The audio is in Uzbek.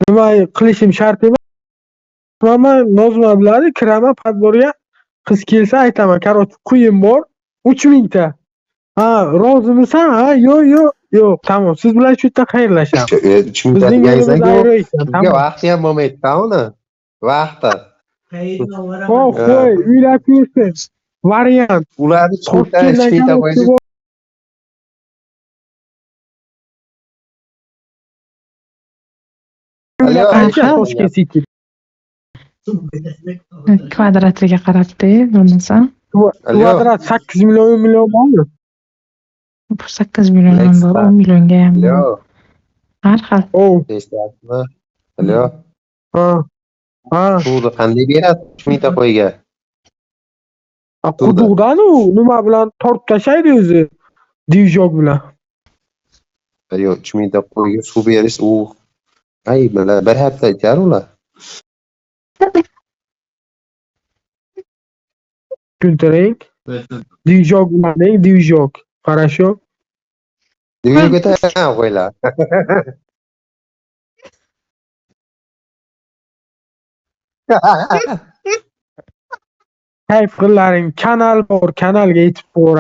Nima qilishim shart emas. Man Nozima biladi, kiraman подборga, qiz kelsa aytaman, короче, quyim bor, 3000 ta. Ha, rozimisan? Ha, yo'q, yo'q, yo'q, tamom. Siz bilan shu yerda xayrlashamiz. 3000 ta Bizning yo'limiz degansan-ku, ayro ekan, sizga tamom. Vaqti ham bo'lmaydi uni. Vaqti. Xo'p, qo'y, uylab ko'rsin. Variant. Ularni 3000 ta, Toshkentdan 3000 ta короче qo'ysa Alo, qancha Aha. Toshkent City? Kvadratiga qarabdi, bo'lmasa. Alo. Kvadrat 8 million, 10 million bormi? 8 million ham bor, 10 millionga ham bor. Alo, Har xil. Oh, eshityapsizmi? Alo, ha. Ha. suvni qanday beradi 3000 ta qo'yga? Quduqdan u nima bilan tortib tashlaydi o'zi. Движок bilan. Yo'q, 3000 ta qo'yga suv berish u ay bila bir hafta ichar ular. Tushuntiring. Движок bilan deng, движок. Хорошо. Движок ham qo'ylar. Kayf qillaring, kanal bor, kanalga yetib boradi.